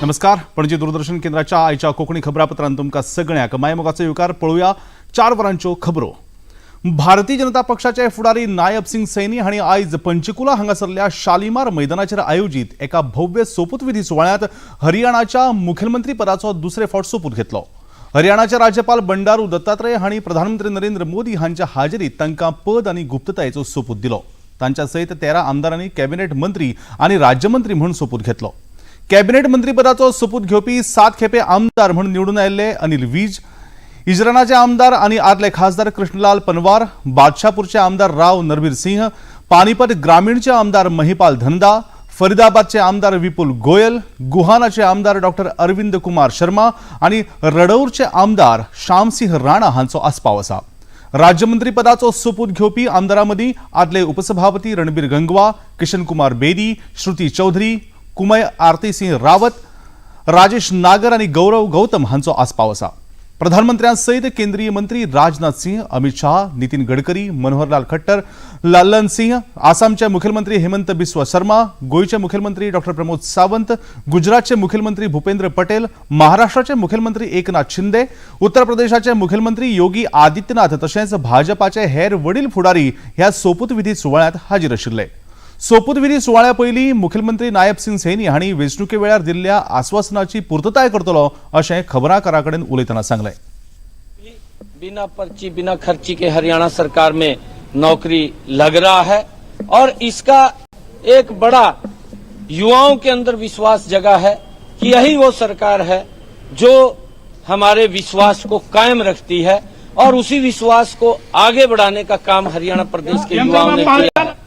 नमस्कार. पणजी दूरदर्शन केंद्राच्या आयच्या कोंकणी खबरापत्रांत तुमकां सगळ्यांक मायमोगाचो येवकार. पळोवया 4 वरांच्यो खबरो. भारतीय जनता पक्षाचे फुडारी नायब सिंग सैनी हांणी आयज पंचकुला हांगासरल्या शालिमार मैदानाचेर आयोजीत एका भव्य सोपूतविधी सुवाळ्यांत हरियाणाच्या मुखेलमंत्री पदाचो दुसरे फावट सोपूत घेतलो. हरियाणाचे राज्यपाल बंडारू दत्तात्रय हांणी प्रधानमंत्री नरेंद्र मोदी हांच्या हाजेरीत तांकां पद आनी गुप्ततायेचो सोपूत दिलो. तांच्या सयत 13 आमदारांनी कॅबिनेट मंत्री आनी राज्यमंत्री म्हूण सोपूत घेतलो. कॅबिनेट मंत्रीपदाचो सोपूत घेवपी 7 खेपे आमदार म्हूण निवडून आयिल्ले अनिल वीज, इजरानाचे आमदार आनी आदले खासदार कृष्णलाल पनवार, बादशापूरचे आमदार राव नरबीर सिंह, पानीपत ग्रामीणचे आमदार महिपाल धनदा, फरीदाबादचे आमदार विपुल गोयल, गुहानाचे आमदार डॉक्टर अरविंद कुमार शर्मा आनी रडौरचे आमदार श्यामसिंह राणा हांचो आस्पाव आसा. राज्यमंत्रीपदाचो सोपूत घेवपी आमदारां मदीं आदले उपसभापती रणबीर गंगवा, किशन कुमार बेदी, श्रुती चौधरी, कुमय आरती सिंह रावत, राजेश नागर आनी गौरव गौतम हांचो आस्पाव आसा. प्रधानमंत्र्यां सयत केंद्रीय मंत्री राजनाथ सिंह, अमित शाह, नितीन गडकरी, मनोहरलाल खट्टर, लल्लन सिंह, आसामचे मुखेलमंत्री हेमंत बिस्व शर्मा, गोंयचे मुखेलमंत्री डॉक्टर प्रमोद सावंत, गुजरातचे मुखेलमंत्री भूपेंद्र पटेल, महाराष्ट्राचे मुखेलमंत्री एकनाथ शिंदे, उत्तर प्रदेशाचे मुखेलमंत्री योगी आदित्यनाथ तशेंच भाजपाचे हेर वडील फुडारी ह्या सोपूतविधी सुवाळ्यांत हाजीर आशिल्ले. सोपूतविधी सुवाळ्या पयलीं मुखेलमंत्री नायब सिंग सैनी हांणी वेंचणुके वेळार दिल्ल्या आस्वासनाची पुर्तताय करतलो अशें खबराकारां कडेन उलयतना सांगलें. बिना पर्ची बिना खर्ची के हरियाणा सरकार में नौकरी लग रहा है और इसका एक बड़ा युवाओं के अंदर विश्वास जगा है कि यही वो सरकार है जो हमारे विश्वास को कायम रखती है और उसी विश्वास को आगे बढ़ाने का काम हरियाणा प्रदेश के युवाओं ने किया है.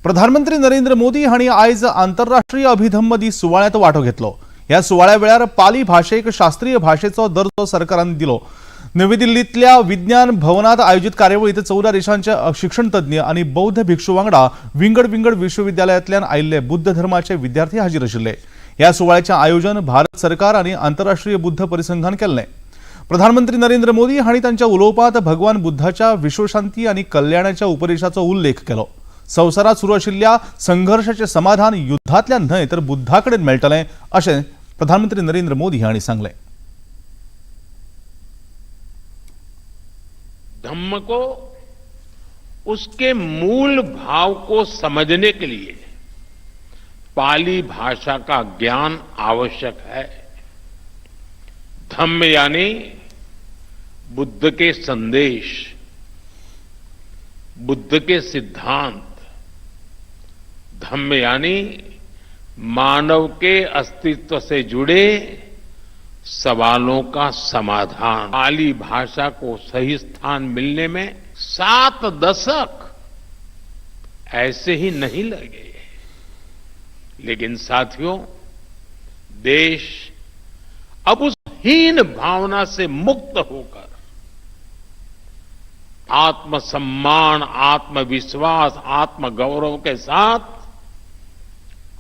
प्रधानमंत्री नरेंद्र मोदी हांणी आयज आंतरराष्ट्रीय अभिधम्म दीस सुवाळ्यांत वांटो घेतलो. ह्या सुवाळ्या वेळार पाली भाशेक शास्त्रीय भाशेचो दर्जो सरकारान दिलो. नवी दिल्लींतल्या विज्ञान भवनात आयोजीत कार्यावळीत 14 देशांचे शिक्षण तज्ञ आनी बौद्ध भिक्षू वांगडा विंगड विंगड विश्वविद्यालयांतल्यान आयिल्ले बुद्ध धर्माचे विद्यार्थी हाजीर आशिल्ले. ह्या सुवाळ्याचें आयोजन भारत सरकार आनी आंतरराष्ट्रीय बुद्ध परिसंघान केल्लें. प्रधानमंत्री नरेंद्र मोदी हांणी तांच्या उलोवपांत भगवान बुद्धाच्या विश्वशांती आनी कल्याणाच्या उपदेशाचो उल्लेख केलो. संवसारात सुरू आशिल्ल्या संघर्शाचें समाधान युद्धांतल्यान न्हय तर बुद्धा कडेन मेळटलें अशें प्रधानमंत्री नरेंद्र मोदी हांणी सांगलें. धम्म को उसके मूल भाव को समझने के लिए पाली भाषा का ज्ञान आवश्यक है. धम्म यानी बुद्ध के संदेश, बुद्ध के सिद्धांत. धम्म यानी मानव के अस्तित्व से जुड़े सवालों का समाधान. पाली भाषा को सही स्थान मिलने में 7 दशक ऐसे ही नहीं लगे, लेकिन साथियों, देश अब उस हीन भावना से मुक्त होकर आत्मसम्मान, आत्मविश्वास, आत्मगौरव के साथ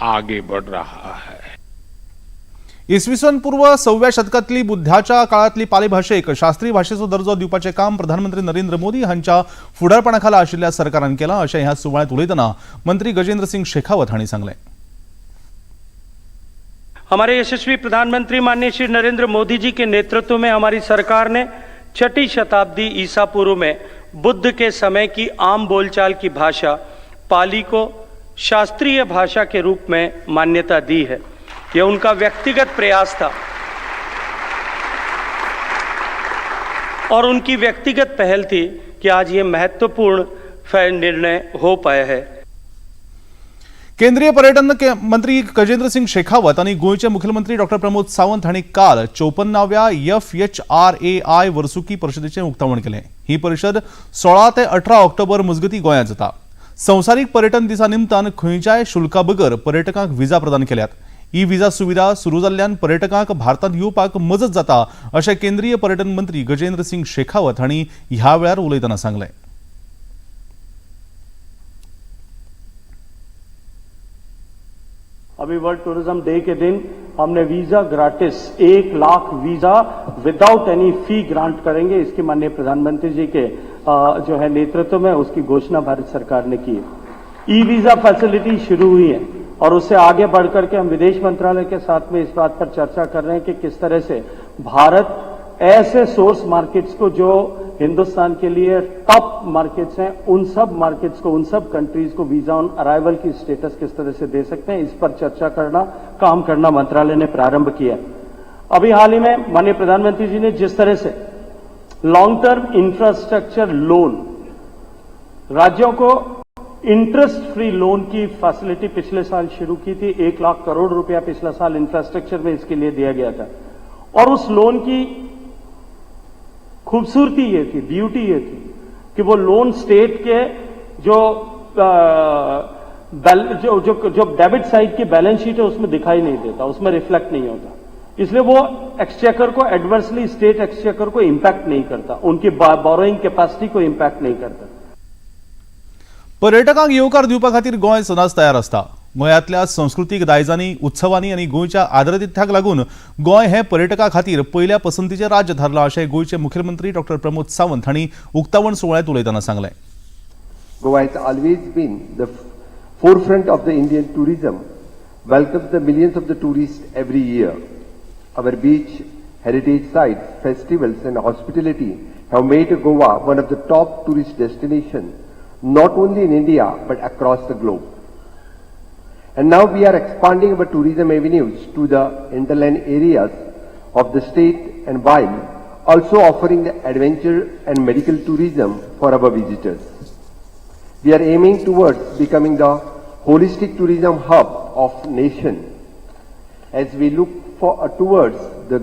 आगे बढ़ रहा है. इसवी सन पूर्व 6व्या शतकातली बुद्धाच्या काळातली पाली भाशेक शास्त्रीय भाशेचो दर्जो दिवपाचें काम प्रधानमंत्री नरेंद्र मोदी हांच्या फुडारपणाखाला आशिल्ल्या सरकारान केलां अशें ह्या सुवाळ्यांत उलयतना मंत्री गजेंद्र सिंग शेखावत हांणी सांगलें. हमारे यशस्वी प्रधानमंत्री माननीय श्री नरेंद्र मोदी जी के नेतृत्व में हमारी सरकार ने 6ठी शताब्दी ईसा पूर्व में बुद्ध के समय की आम बोलचाल की भाषा पाली को शास्त्रीय भाषा के रूप में मान्यता दी है. यह उनका व्यक्तिगत प्रयास था और उनकी व्यक्तिगत पहल थी कि आज ये महत्वपूर्ण निर्णय हो पाया है. केंद्रीय पर्यटन मंत्री गजेंद्र सिंग शेखावत आनी गोंयचे मुखेलमंत्री डॉक्टर प्रमोद सावंत हांणी काल 54व्या FHRAI वर्सुकी परिशदेचें उक्तावण केलें. ही परिशद 16 ते 18 ऑक्टोबर मजगतीं गोंयांत जाता. संवसारीक पर्यटन दिसा निमतान खंयच्याय शुल्का बगर पर्यटकांक विजा प्रदान केल्यात. ई विजा सुविधा सुरू जाल्ल्यान पर्यटकांक भारतांत येवपाक मजत जाता अशें केंद्रीय पर्यटन मंत्री गजेंद्र सिंग शेखावत हांणी ह्या वेळार उलयतना सांगलें. अभी वर्ल्ड टूरिज्म डे के दिन हमने visa gratis 1 lakh visa without any fee grant करेंगे. इसकी माननीय प्रधानमंत्री जी के जो है नेतृत्व में उसकी घोषणा भारत सरकार ने की है. ई वीजा फैसिलिटी शुरू हुई है. और उससे आगे बढ़ करके हम विदेश मंत्रालय के साथ में इस बात पर चर्चा कर रहे हैं कि किस तरह से भारत ऐसे सोर्स मार्केट्स को जो हिंदुस्तान के लिए टॉप मार्केट्स हैं, उन सब मार्केट्स को, उन सब कंट्रीज को वीजा ऑन अराइवल की स्टेटस किस तरह से दे सकते हैं, इस पर चर्चा करना, काम करना मंत्रालय ने प्रारंभ किया। अभी हाल ही में माननीय प्रधानमंत्री जी ने जिस तरह से लॉन्ग टर्म इंफ्रास्ट्रक्चर लोन, राज्यों को इंटरेस्ट फ्री लोन की फैसिलिटी पिछले साल शुरू की थी। 1 लाख करोड़ रुपया पिछला साल इंफ्रास्ट्रक्चर में इसके लिए दिया गया था और उस लोन की खूबसूरती ये थी, ब्यूटी ये थी कि वो लोन स्टेट के जो जो जो जो डेबिट साइड की बैलेंस शीट है उसमें दिखाई नहीं देता, उसमें रिफ्लेक्ट नहीं होता, इसलिए वो एक्सचेकर को एडवर्सली, स्टेट एक्सचेकर को इंपैक्ट नहीं करता, उनकी बोरोइंग कैपेसिटी को इंपैक्ट नहीं करता। पर्यटकांक येवकार दिवपा खातीर गोंय सदांच तयार आसता। गोंयांतल्या संस्कृतीक दायजांनी, उत्सवांनी आनी गोंयच्या आदरातिथ्याक लागून गोंय हें पर्यटकां खातीर पयल्या पसंतीचें राज्य थारलां अशें गोंयचे मुखेलमंत्री डॉक्टर प्रमोद सावंत हांणी उक्तावण सुवाळ्यांत उलयतना सांगलें। Goa has always been the forefront of the Indian tourism, welcomes the millions of the tourists every year. Our beach, heritage sites, festivals and hospitality have made Goa one of the top tourist destinations, not only in India but across the globe. And now we are expanding our tourism avenues to the hinterland areas of the state and while also offering the adventure and medical tourism for our visitors. We are aiming towards becoming the holistic tourism hub of nation. As we look towards the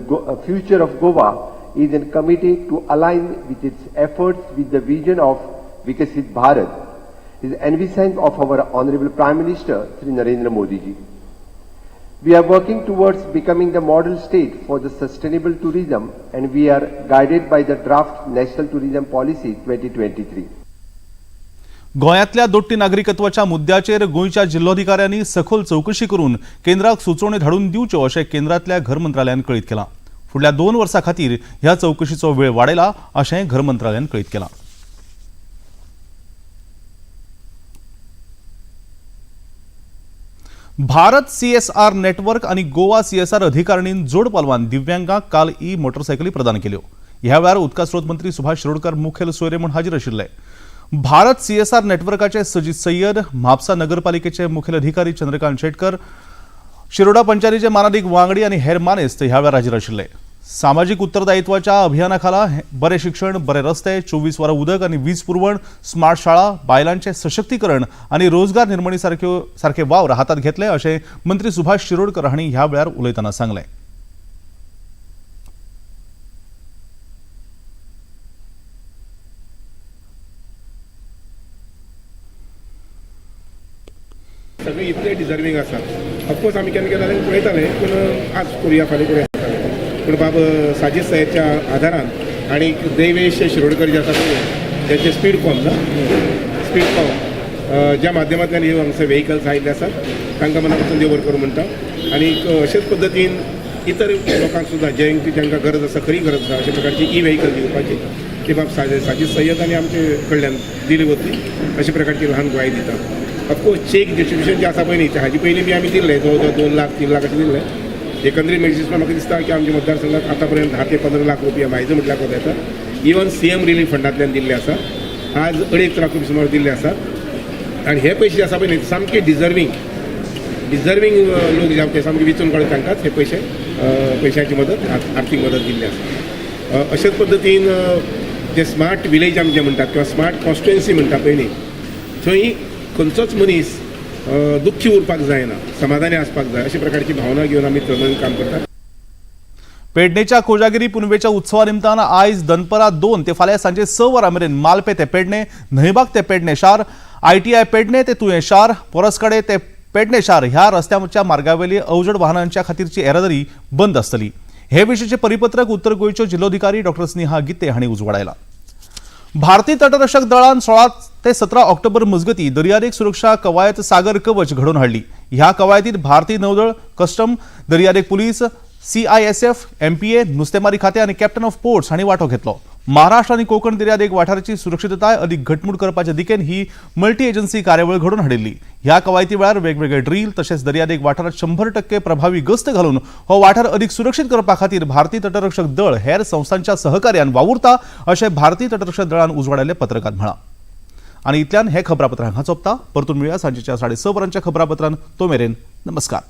future of Goa is in committed to align with its efforts with the vision of Vikasit Bharat, is envisioned of our Honorable Prime Minister Shri Narendra Modi ji. We are working towards becoming the model state for the sustainable tourism and we are guided by the draft National Tourism Policy 2023. गोंयांतल्या दोट्टी नागरिकत्वाच्या मुद्द्याचेर गोंयच्या जिल्लोधिकाऱ्यांनी सखोल चवकशी करून केंद्राक सुचोवण्यो धाडून दिवच्यो अशें केंद्रांतल्या घर मंत्रालयान कळीत केलां। फुडल्या 2 वर्सां खातीर ह्या चवकशीचो वेळ वाडयला अशें घर मंत्रालयान कळीत केलां। भारत CSR network आनी गोवा CSR अधिकारणीन जोड पालवान दिव्यांगांक काल ई मोटरसायकली प्रदान केल्यो। ह्या वेळार उदका स्रोत मंत्री सुभाष शिरोडकर मुखेल सोयरे म्हूण हाजीर आशिल्ले। भारत CSR नेटवर्काचे सजीद सय्यद, म्हापसा नगरपालिकेचे मुखेल अधिकारी चंद्रकांत शेटकर, शिरोडा पंचायतीचे मानादीक वांगडी आनी हेर मानेस्त ह्या वेळार हाजीर आशिल्ले। सामाजीक उत्तरदायित्वाच्या अभियानाखाला बरें शिक्षण, बरे रस्ते, 24 वरां उदक आनी वीज पुरवण, स्मार्ट शाळा, बायलांचें सशक्तीकरण आनी रोजगार निर्मणी सारखे वावर हातांत घेतले अशें मंत्री सुभाष शिरोडकर हांणी ह्या वेळार उलयतना सांगलें। सगळे इतले डिजर्वींग आसा। ऑफकोर्स आमी केन्ना केन्ना पळयताले, पूण आज करुया फाल्यां करुया जातालें, पूण बाब साजीद साहेबच्या आदारान आनी देवेश शिरोडकर जे आसा पळय, जेचे स्पीड कॉम ना, स्पीड कॉम ज्या माध्यमांतल्यान हे हांगसर वेहिकल्स आयिल्ले आसात तांकां मना पासून देव बरें करूं म्हणटा। आनी अशेच पद्दतीन इतर लोकांक सुद्दां जांकां गरज आसा, खरी गरज आसा अशा प्रकारची ई व्हेकल दिवपाची ती बाब साजीद सय्यद आनी आमचे कडल्यान दिली वतली अशा प्रकारची ल्हान ग्वाही दिता। ऑफकोर्स चेक डिस्ट्रिब्युशन जे आसा पळय न्ही, हाजे पयलीं बी आमी दिल्ले जवळ जवळ 2 लाख 3 लाख अशें दिल्ले। एकंदरीत मेळटा म्हाका दिसता की आमच्या मतदारसंघात आतां पर्यंत 10 ते 15 लाख रुपया म्हायजो म्हटल्यार कोता येता, इवन CM relief फंडांतल्यान दिल्ले आसा, आज 2.5 लाख रुपया सुमार दिल्ले आसात। आनी हे पयशे जे आसा पळय न्ही सामके डिजर्वींग लोक जे आसा ते सामके विचून काडून तांकांच हे पयशे पयशांची मदत, आर्थीक मदत दिल्ली आसा। अशेच पद्दतीन जे स्मार्ट विलेज आमी जे म्हणटात किंवा स्मार्ट कॉन्स्टिट्युएन्सी म्हणटा पळय न्ही, थंय खंयचोच मनीस दुख्खी उरपाक जायना, समाधानी आसपाक जाय अशा प्रकारची भावना घेवन आमी तळमळीन काम करतात। पेडणेच्या कोजागिरी पुनवेच्या उत्सवा निमतान आयज दनपरां 2 ते फाल्यां सांजे 6 वरां मेरेन मालपे ते पेडणे, न्हंयबाग ते पेडणे शार, ITI Pedne ते तुयें शार, पोरसकडे ते पेडणे शार ह्या रस्त्याच्या मार्गावेली अवजड वाहनांच्या खातीरची येरादारी बंद आसतली। हे विशींचें परिपत्रक उत्तर गोंयच्यो जिल्लोधिकारी डॉक्टर स्नेहा गीते हांणी उजवाडायला। भारतीय तटरक्षक दळान 16 ते 17 ऑक्टोबर मजगती दर्यादेग सुरक्षा कवायत सागर कवच घडोवन हाडली। ह्या कवायतीत भारतीय नौदळ, कस्टम, दर्यादेग पुलीस, CISF, MPA, नुस्तेमारी खाते आनी कॅप्टन ऑफ पोर्ट्स हांणी वांटो घेतलो। महाराष्ट्र आनी कोकण दर्यादेग वाठाराची सुरक्षितताय अदीक घटमूट करपाच्या दिकेन ही मल्टी एजन्सी कार्यावळ घडोवन हाडिल्ली. ह्या कवायती वेळार वेगवेगळे ड्रील तशेंच दर्यादेग वाठारात 100% प्रभावी गस्त घालून हो वाठार अदीक सुरक्षीत करपा खातीर भारतीय तटरक्षक दळ हेर संस्थांच्या सहकार्यान वावुरता अशें भारतीय तटरक्षक दळान उजवाडायल्ले पत्रकात म्हळां. आनी इतल्यान हें खबरापत्र हांगा सोंपता. परतून मेळुया सांजेच्या 6:30 वरांच्या खबरापत्रान. तो मेरेन नमस्कार.